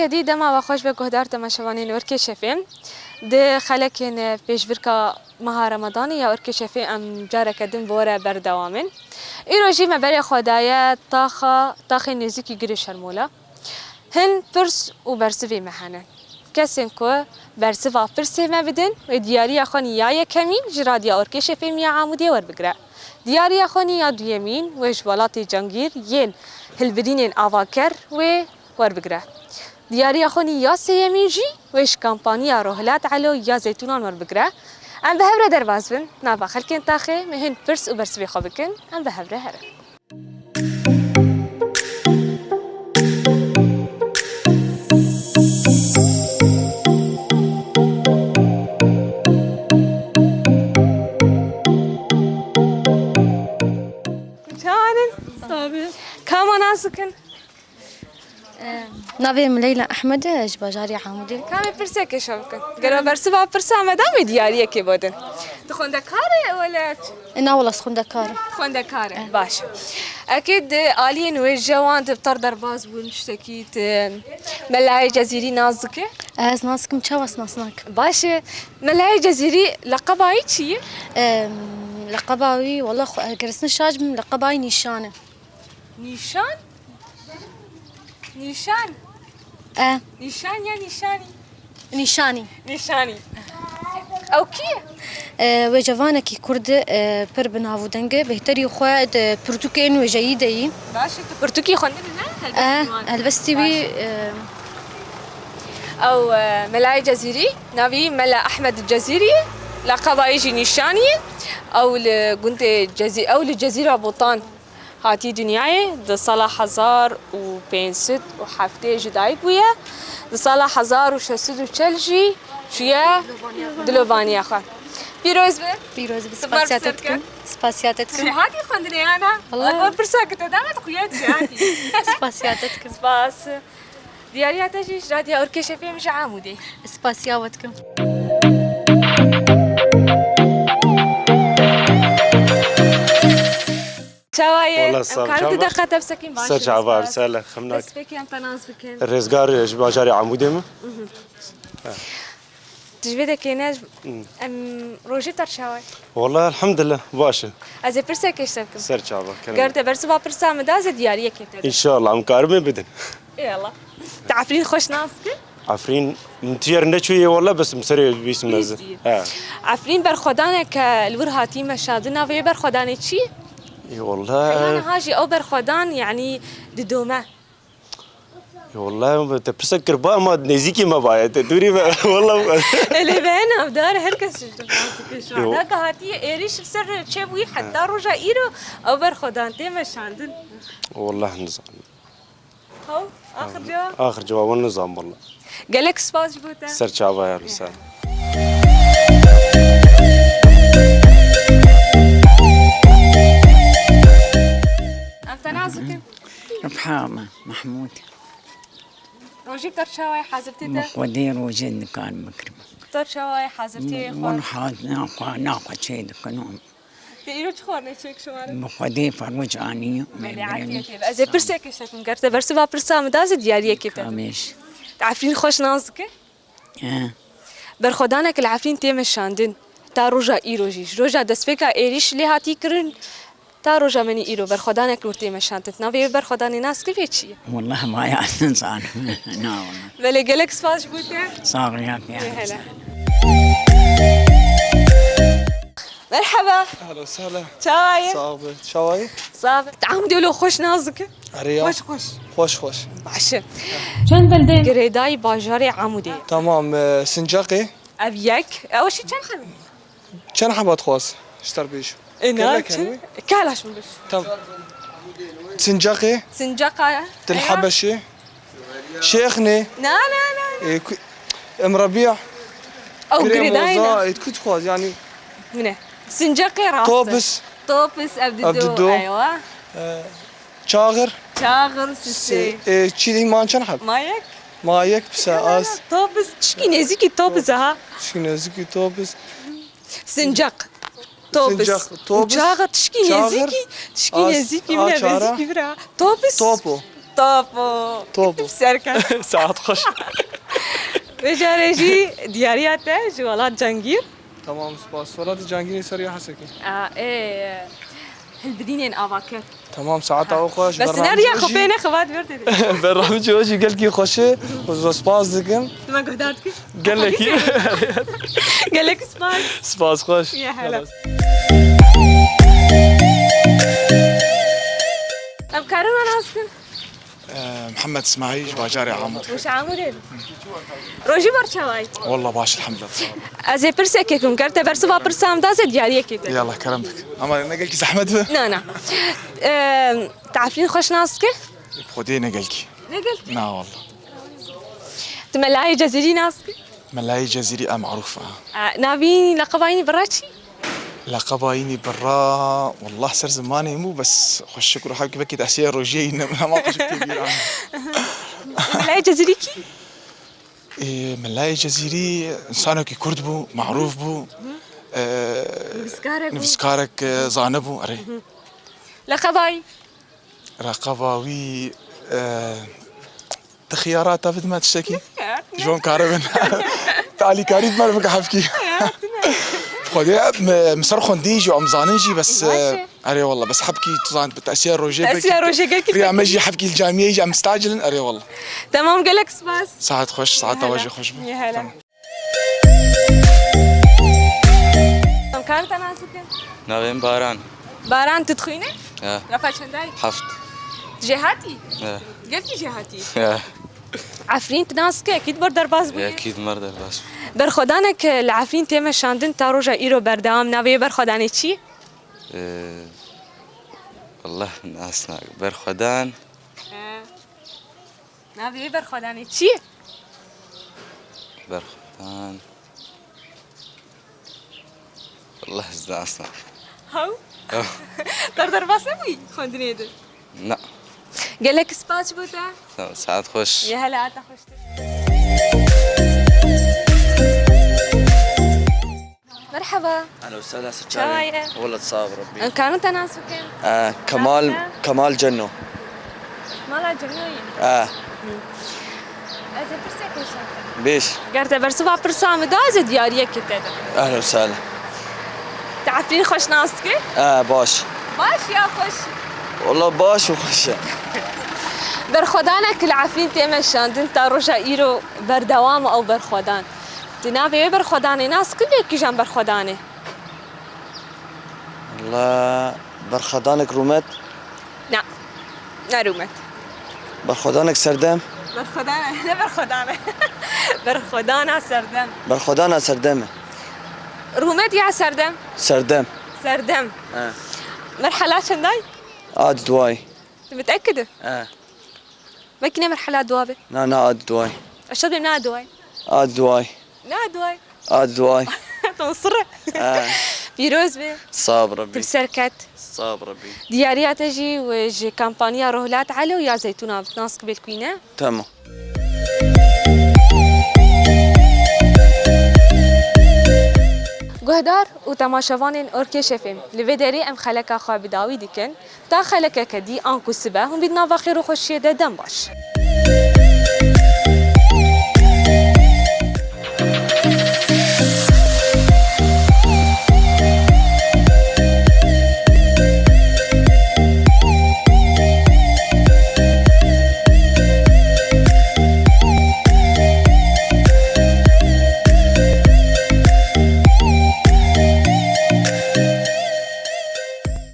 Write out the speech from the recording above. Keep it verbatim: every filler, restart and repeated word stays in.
Êdî dema we xweş be guhdar temaşevanên Orkê Şefê. Di xelekên pêşbirka meha Remadanê ya Orkê Şefê em careke din bi we re berdewam in. Îro jî me berê xwe daye taxa, taxê nêzîkî Girê Şermola. Hin pirs û bersivê me hene. Kesên ku bersiva pirsê me bidin, wê diyariya xwe nî ya yekemîn ji Radya Orkê Şefê ya Amûdê werbigire. Diyariya xwe nî ya duyemîn wê ji welatê Cangîr yên hilbirînên avaker wê werbigire. Diyariya xwe nî ya sêyemîn jî wê ji kampaniya Rohilat Elo ya Zeytûnan werbigire. Em bi hev re derbas bin, nava xelkên taxê me hin pirs û bersivê xwe bikin, em bi hev re herin. Çawa ne? Sabe. Kama nas dikin? Navê min Leyla Ehmed e, ji bajarê Amûdê. Kamê pirsekê şev bikin. Gera bersiva pirsa me da wê diyariyekê bidin. Tu xwendekar e wele çi? E, na wala xwendekar e. Xwendekar e. E. Baş. Eke di aliyên wê jewan di tar derbas bûn tiştekî tu Melayê Cezîrî nas dike? Ez nas dikim, çawa nas nakim? Baş e. Melayê Cezîrî leqeba wî çi ye? Em, leqeba wî, wala xwe, eger ez ne şaş bim, leqeba wî Nîşan e. Nîşan? Nîşan? E. Nîşan ya nîşanî? Nîşanî. Nîşanî. Ew kî ye? E, wê cevanekî kurd e, pir bi nav û deng e. Bêhterî xwe di pirtûkên wêjeyî de yî. Baş e, tu pirtûkî xwendine ne? E, helbestî wî, e, ew, e, Melayê Cezîrî, navî Mela Ehmed Cezîrî, leqeba wî jî Nîşanî ye. Ew li gundê Cezî-, ew li Cezîra Botan hatî dinyayê di sala hezar û pênc sed û heftê ji dayik bûye, di sala hezar û şeş sed û çel jî çûye dilovaniya xwe. Pîroz be. Pîroz be, spasiya te dikim. Spasiya te dikim. Hatî xwendinê ya ne? Wala. Pirsa ki te damet xuya diye hatî. Spasiya te dikim. Spas. Diyariya te jî ji Radya Orkê Şefê em ji Amûdê. Spasiya we dikim. Çawa ye? Wala, em karin tu deqa te bisekîn baş. Ser çava, ser leximnak. Destpêkê em te nas bikin. Rêzgar ji bajarê Amûdê me. Ji vê dekê ne, em rojê te çawa ye? Wala, elhamdulillah, baş e. Ez ê pirsek êşte bikim. Ser çava, kerem. Ger te bersiva pirsa min da, ez ê diyariyekê te. Înşallah, em karime bidin. Ê Allah. Te Efrîn xweş nas dike? Efrîn, min tu yer neçûye wala, bes min serê bîst meze. He. Efrîn berxwedaneke li wir hatî meşandin, navê berxwedanê çi ye? Ê wala. Heyana ha jî ew berxwedan, yanî didome. Ê wala, te pirsek kir ba, ma nêzîkî me baye, te dûrî me, wala. Elê be navdar, her kes ji nas dike şu an. Yo. Heta hatiye êrîş li ser çêbûyî heta roja îro, ew berxwedan tê meşandin. Wala nizanim. Haw, axir cewab. Axir cewab, wan nizam wala. Gelek spas ji bo te. Ser çava ya, li ser. Em te nas bikin. Rifha me, Mehmûd. Rojî te çawa ye hazirtî te? Bi Xwedê rojê dikarim bikirim. Te çawa ye hazirtî xwe? Wan hat naxwe, naxwe çê dikin. Te îro çi xwarinê çêk şima re? Bi Xwedê ferwic anî. Belê, afiyetê be. Ez ê pirsek êşte bikim. Ger te bersiva pirsa min da, ez ê diyariyekê te bikim. Kamêş. Te Efrîn xweş nas dike? He. Berxwedanek li Efrîn tê meşandin. Ta roja îro jî. Ji roja destpêka êrîş lê hatî kirin. Ta roja menî îro berxwedanek li wir tê meşandin. Navê wê berxwedanê nas kir vê çi ye? Wallahî maya nizanim. Na wala. Belê gelek spas ji bo te. Sax ol ya. Ê hele. Merhaba. Ehlen sehlen. Çawa ye? Sax be. Çawa ye? Sax be. Te Amûdê wilo xweş nas dike. Erê ya. Xweş xweş. Xweş xweş. Baş e. Çend belde? Girêdayî bajarê Amûdê. Tamam, e, Sincaqê. Ev yek. Ew jî çend xew? Çend heba dixwaz? Ji te re bêjim. E, na, gelek çi? Hene wê? Kalaş min biş. Tamam. Sincaqê. Sincaqa. Til Hebeşê. Şêxnê. Na, na, na, na. E, ku-, Em Rebî. Ew Girê girêdayî Moza, ne? E, ku dixwaz, yani. Mine. Sincaqê rast. Topis. Topis, ev di Ev di do, do. Eywa. E, Çaxir. Çaxir, sisê. Sisê. E, çi dî man çend heb? Mayek. Mayek, pise, az. Topis, tişkî nêzîkî topis, ha. Tişkî nêzîkî topis. Sincaq. Topis. Sincaq, topis. Û çaxir tişkî nêzîkî, tişkî nêzîkî, min nêzîkî bira. Topis. Topo. Top û. Top û. Serkan. Saet xweş. Vê carê jî diyariya te ji welat Cengîr. Tamam, spas. Welatê Cengîrê ser ya Hesekê. A, ê, hilbidînên ava ket. Tamam, saeta we xweş. Bes neriya xwe pê nexebat ver dedi. Bernameya we jî gelkî xweş e. Û zwe spas dikim. Dima guhdar dikim. Gelekî. Gelek spas. Spas xweş. Ya hela. Em karin nas bikin? Ee, Mihemed Smahî ji bajarê Amûd. Weş Amûdê. Rojî bar çawa yî? Wallah baş, elhamdulillah. Ez ê pirsekê kim, ger te bersiva pirsa min da, ez ê diyariyekê te. Yallah, kerem dik. Ama ne gelkî zehmet be? Na, na. Ee, te Efrîn xweş nas dike? Xwedê ne gelkî. Ne gelkî? Na, wallah. Tu Melayê Cezîrî nas dike? Melayê Cezîrî, e, marûf e. E, navî, leqeba yînî birra çi? Leqeba yînî birra, wallah ser zimanê min bû, bes xweşik û rehab ki belkî tehsiya rojiyê yî ne, hema xweşik tê bîran. Melayê Cezîrî kî? E, Melayê Cezîrî însanekî kurd bû, marûf bû. E, nivîskarek bû. Nivîskarek, e, zane bû, erê. Leqeba yî? Leqeba wî, e, Ti xiyara te bidime tiştekî? Ji bo em karibin. Te alîkarî dime bike hevkî. Xwedê em, em ser xwendî jî, em zanin jî, bes, erê wallah, bes hevkî tu zan, bi tesîra rojê belkî. Tesîra rojê gelkî. Riya me jî hevkî li camiyê jî em stacilin, erê wallah. Temam, gelek spas. Saet xweş, saeta we jî xweş be. Yê hela. Tamam. Em karin te nas bikin? Navê min Baran. Baran, tu dixwîne? Ya. Refa çendayî? Heft. Tu jêhatî? Ya. Gelkî jêhatî? Ya. Efrîn tu nas ke, ekîd bar derbas bûye. Ya, ekîd mar derbas bû. Berxwedanek li Efrîn tê meşandin ta roja îro berdewam, navê wê berxwedanê çi ye? Ee, Allah nas nak. Berxwedan. He. Navê wê berxwedanê çi ye? Berxwedan. Allah ez nas nakim. Haw? Haw. Te derbas nebûyî xwendinê de? Na. Gelek spas ji bo te. Tamam, saet xweş. Yê hela te xweş. Merhaba. Ehlen we sehlen, ser çavê. Çawa ye? Wela sax bi Rabbî. Em karin te nas bikin? Eh, Kemal, Kemal Cenno. Mala Cenno yî? Eh. Hı. Ez ê pirsek wisa bikim. Bêj. Ger te bersiva pirsa min da, ez ê diyariyekê te dim. Ehlen we sehlen. Te Efrîn xweş nas dike? Eh, baş. Baş ya xweş? Wela baş û xweş e. Berxwedanek li Efrîn tê meşandin ta roja îro berdewam e ew berxwedan. Tu navê wê berxwedanê nas dikî lê kîjan berxwedan e? Wela berxwedanek rûmet. Na. Ne rûmet. Berxwedanek serdem. Berxwedana, ne berxwedana. Berxwedana serdem. Berxwedana serdem e. Rûmet ya serdem. Serdem. Serdem. He. Merhela çendayî? Ad duay. Tu mitekid î? He. Belkî ne merhela dua be. Na, na, ad duay. Eşat bêm ne ad duay. Ad duay. Ne ad duay. Ad duay. Ton sirre. Ha. Pîroz be. Sağ ol Rabbi. Tu bi ser ket. Sağ ol Rabbi. Diyariya te jî û ji kampanya Rohlat Elo ya Zeytûna bi nas kibêl kuîne. Tamam. Guhdar û temaşevanên Orkê Şefêm, li vê derê em xeleka xwe bi dawî dikin. Ta xelekeke dî anku sibe, hûn bî di nava xêr û xweşiyê de, dem baş.